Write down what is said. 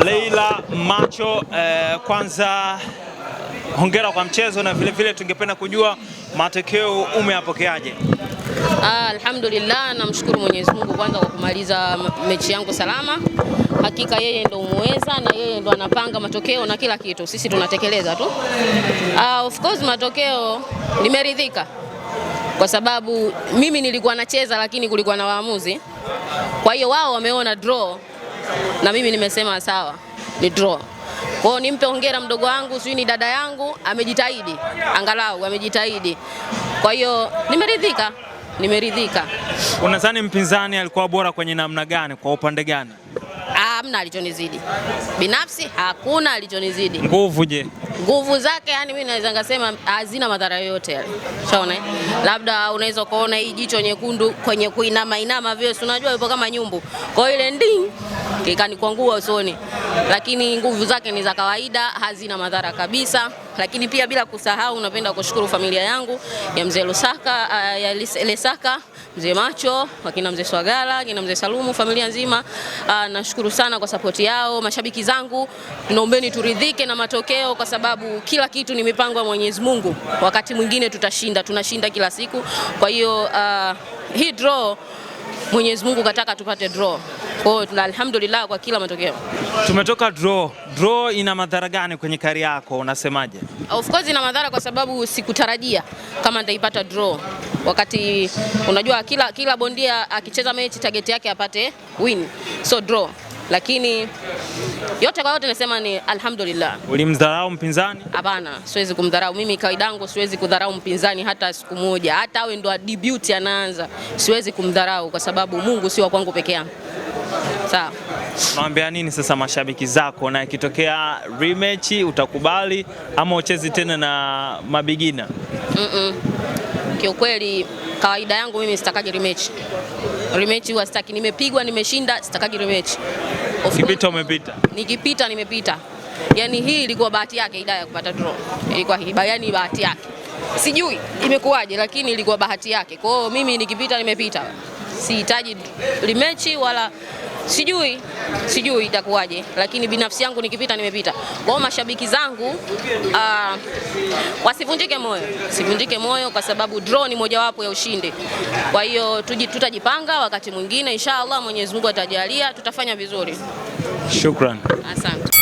Leila Macho, kwanza hongera kwa mchezo na vile vile tungependa kujua matokeo umeyapokeaje? Alhamdulillah, namshukuru Mwenyezi Mungu kwanza kwa kumaliza mechi yangu salama. Hakika yeye ndo muweza na yeye ndo anapanga matokeo na kila kitu, sisi tunatekeleza tu. Of course matokeo nimeridhika kwa sababu mimi nilikuwa nacheza, lakini kulikuwa na waamuzi, kwa hiyo wao wameona draw na mimi nimesema sawa, ni draw. Kwa hiyo nimpe hongera mdogo wangu, sijui ni dada yangu, amejitahidi, angalau amejitahidi. Kwa hiyo nimeridhika, nimeridhika. Unadhani mpinzani alikuwa bora kwenye namna gani, kwa upande gani? Hamna alichonizidi binafsi, hakuna alichonizidi. Nguvu je? Nguvu zake, yani mimi naweza ngasema hazina madhara yoyote yale. Ushaona? Labda unaweza kuona hii jicho nyekundu kwenye kuinama inama vile, si unajua yupo kama nyumbu. Kwa hiyo ile nding ikanikwangua usoni, lakini nguvu zake ni za kawaida, hazina madhara kabisa. Lakini pia bila kusahau, napenda kushukuru familia yangu ya mzee Lusaka, ya Lesaka, mzee Macho, wakina mzee Swagala, wakina mzee Salumu, familia nzima. Nashukuru sana kwa sapoti yao, mashabiki zangu, tunaombeni turidhike na matokeo kwa sababu kila kitu ni mipango ya Mwenyezi Mungu. Wakati mwingine tutashinda, tunashinda kila siku. Kwa hiyo hii draw Mwenyezi Mungu kataka tupate draw. Kwa hiyo tuna alhamdulillah kwa kila matokeo. Tumetoka draw. Draw ina madhara gani kwenye career yako, unasemaje? Of course ina madhara kwa sababu sikutarajia kama nitaipata draw. Wakati unajua kila bondia akicheza mechi target yake apate win, so draw. Lakini yote kwa yote nasema ni alhamdulillah. Ulimdharau mpinzani? Hapana, siwezi kumdharau. Mimi kawaida yangu siwezi kudharau mpinzani hata siku moja, hata awe ndo debut anaanza, siwezi kumdharau kwa sababu Mungu si wa kwangu peke yangu. Sawa. Unawaambia nini sasa mashabiki zako, na ikitokea rematch utakubali ama uchezi tena na mabeginner? Kiukweli kawaida yangu mimi sitakagi rematch. Rematch huwa sitaki, nimepigwa nimeshinda, sitakagi rematch. Of course, Ukipita umepita. Nikipita nimepita. Yaani hii ilikuwa bahati yake Hidaya kupata draw. Ilikuwa hii, yaani bahati yake. Sijui imekuwaje lakini ilikuwa bahati yake. Kwa hiyo mimi nikipita nimepita. Sihitaji rematch wala sijui itakuwaje, lakini binafsi yangu nikipita nimepita. Kwa hiyo mashabiki zangu wasivunjike moyo, sivunjike moyo kwa sababu draw ni mojawapo ya ushindi. Kwa hiyo tutajipanga, wakati mwingine inshallah Mwenyezi Mungu atajalia tutafanya vizuri. Shukran. Asante.